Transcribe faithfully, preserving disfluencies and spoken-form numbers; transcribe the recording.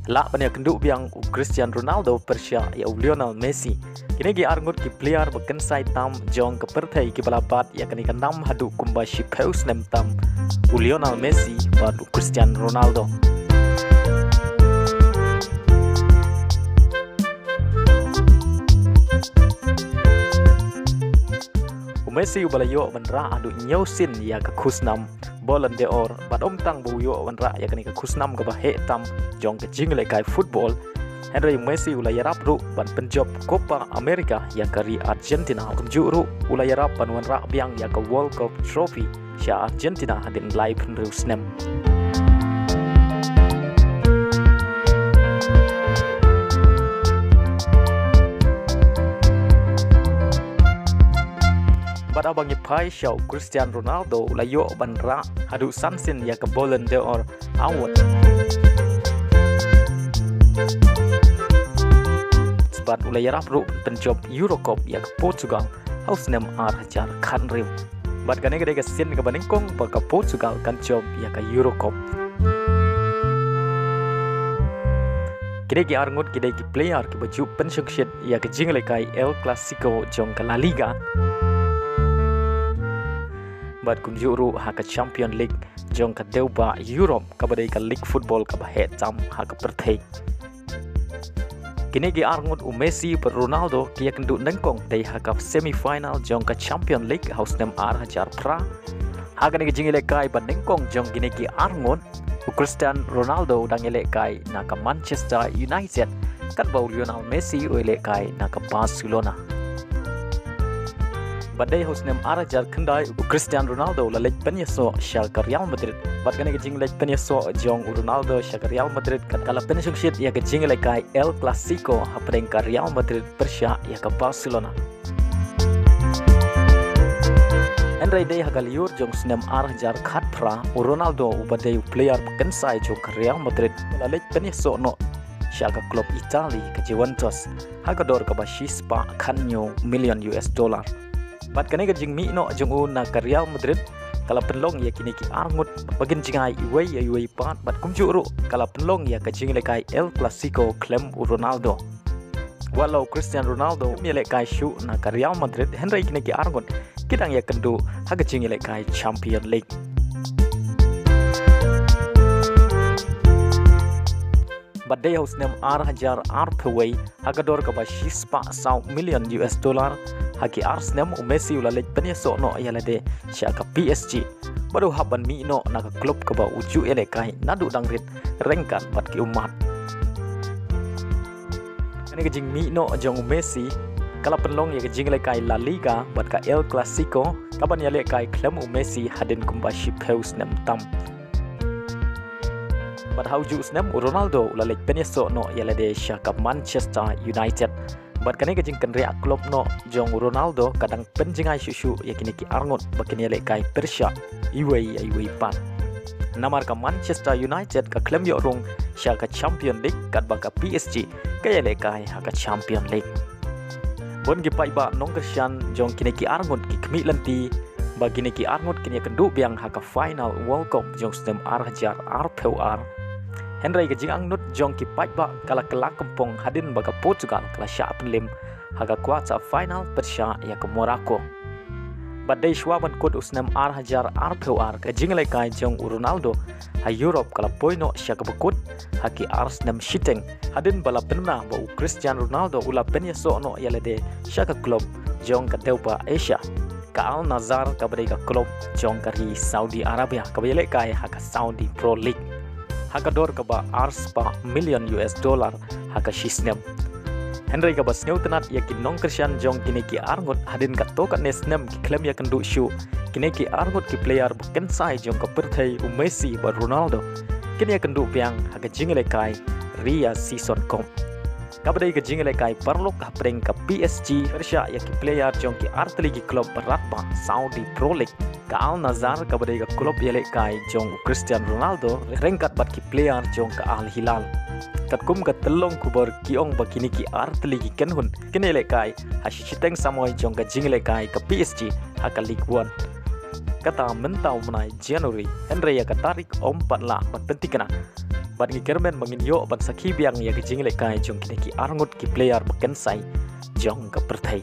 Lah ban ïakynduh biang u Cristiano Ronaldo pyrshah ïa u Lionel Messi. Kine ki arngut ki player ba kynsai tam jong ka pyrthei kiba la bat ïa kane ka nam haduh kumba shiphew snem tam, u Lionel Messi bad u Cristiano Ronaldo. U Messi uba la ïoh ban rah haduh hynñiew sien ïa ka khusnam Ballon d'Or, bad ym tang ba u ïoh ban rah ïa kane ka khusnam kaba heh tam jong ka jingïalehkai football, hynrei u Messi u la ïarap ruh ban pynjop Copa America ïa ka ri Argentina. Kumjuh ruh u la ïarap ban wanrah biang ïa ka World Cup trophy sha Argentina hadien laiphew hynriew snem. Bad haba ngi phai sha u Cristiano Ronaldo, u la ïoh ban rah haduh san sien ïa ka Ballon d'Or award. Bad u la ïarap ruh pynjop Euro Cup ïa ka Portugal ha u snem ar hajar khathynriew. Bad kane ka dei ka sien kaba nyngkong ba ka Portugal kan jop ïa ka Euro Cup. Kine ki arngut ki dei ki player kiba ju pynshongshit ïa ka jingïalehkai El Clasico jong ka La Liga. Bad kumjuh ruh ha ka Champion League jong ka dewbah Europe, kaba dei ka league football kaba heh tam ha ka pyrthei. Kine ki arngut, u Messi bad Ronaldo, ki ïakynduh nyngkong dei ha ka semi final jong ka Champion League ha u snem ar hajar phra. Ha kane ka jingïalehkai ba nyngkong jong kine ki arngut, u Cristiano Ronaldo u dang ïalehkai na ka Manchester United, katba u Lionel Messi u ïalehkai na ka Barcelona. Bad dei ha u snem ar hajar khyndai, u Cristiano Ronaldo u la leit pynïasoh sha ka Real Madrid. Bad kane ka jingleit pynïasoh jong u Ronaldo sha ka Real Madrid ka, ka la pynshongshit ïa ka jingïalehkai El Clasico hapdeng ka Real Madrid pyrshah ïa ka Barcelona. Hynrei dei ha ka lyiur jong u snem ar hajar khatphra, u Ronaldo uba dei u player ba kynsai jong ka Real Madrid u la leit pynïasoh noh sha ka club Italy ka Juventus ha ka dor kaba shispah khathynñiew million U S dollar. Bad kane ka jingmih noh jong u na ka Real Madrid ka la pynlong ïa kine ki arngut ba kin jngai iwei ïa iwei pat, bad kumjuh ruh ka la pynlong ïa ka jingïalehkai El Clasico khlem u Ronaldo. Wat la u Cristiano Ronaldo um ïalehkai shuh na ka Real Madrid, hynrei kine ki arngut ki dang ïakynduh ha ka jingïalehkai Champion League. Bad dei ha u snem ar hajar arphew wei, ha ka dor kaba shispah saw million U S dollar, ha ki ar snem u Messi u la leit pynïasoh noh ïa lade sha ka P S G. Bad u hap ban mih noh na ka club kaba u ju ïalehkai naduh dang rit ryngkat bad ki ummat. Kane ka jingmih noh jong u Messi ka la pynlong ïa ka jingïalehkai La Liga bad ka El Clasico kaban ïalehkai khlem u Messi hadien kumba shiphew snem tam. Bad ha ujuh u snem u Ronaldo u la leit pynïasoh noh ïa lade sha ka Manchester United. Bad kane ka jingkynriah club noh jong u Ronaldo ka dang pynjngai shuh shuh ïa kine ki arngut ba kin ïalehkai pyrshah iwei ïa iwei pat. Namar ka Manchester United ka khlem ïoh rung sha ka Champion League katba ka P S G ka ïalehkai ha ka Champion League. Bun ki paidbah nongkyrshan jong kine ki arngut ki khmih lynti ba kine ki arngut kin ïakynduh biang ha ka final World Cup jong u snem ar hajar arphew ar. Hynrei ka jingangnud jong ki paidbah ka la kylla kympong hadien ba ka Portugal ka la shah pynlem ha ka quarter final pyrshah ïa ka Morocco. Bad dei shuwa ban kut u snem ar hajar arphew ar, ka jingïalehkai jong u Ronaldo ha Europe ka la poi noh sha kaba kut ha ki ar snem shiteng, hadien ba la pynbna ba u Cristiano Ronaldo u la pynïasoh noh ïa lade sha ka club jong ka dewbah Asia, ka Al Nassr, kaba dei ka club jong ka ri Saudi Arabia kaba ïalehkai ha ka Saudi Pro League ha ka dor kaba arspah million U S dollar ha ka shisnem. Hynrei kaba sngewtynnat ïa ki nongkyrshan jong kine ki arngut, hadien katto katne snem ki khlem ïakynduh shuh, kine ki arngut ki player ba kynsai jong ka pyrthei, u Messi bad Ronaldo, kin ïakynduh biang ha ka jingïalehkai Riyadh Season Cup, kaba dei ka jingïalehkai paralok hapdeng ka P S G pyrshah ïa ki player jong ki artylli ki club ba radbah Saudi Pro League, ka Al Nassr, kaba dei ka club ïalehkai jong u Cristiano Ronaldo, ryngkat bad ki player jong ka Al Hilal. Katkum ka tyllong khubor ki ong ba kine ki artylli ki kynhun kin ïalehkai ha shi shiteng samoi jong ka jingïalehkai ka P S G ha ka Ligue One, kata mynta u bnai January, hynrei ïa ka tarik ym pat lah ban pynthikna. bad ngi kyrmen ba ngin ïoh ban sakhi biang ïa ka jinglehkai jong kine ki arngut ki player ba kynsai jong ka pyrthei.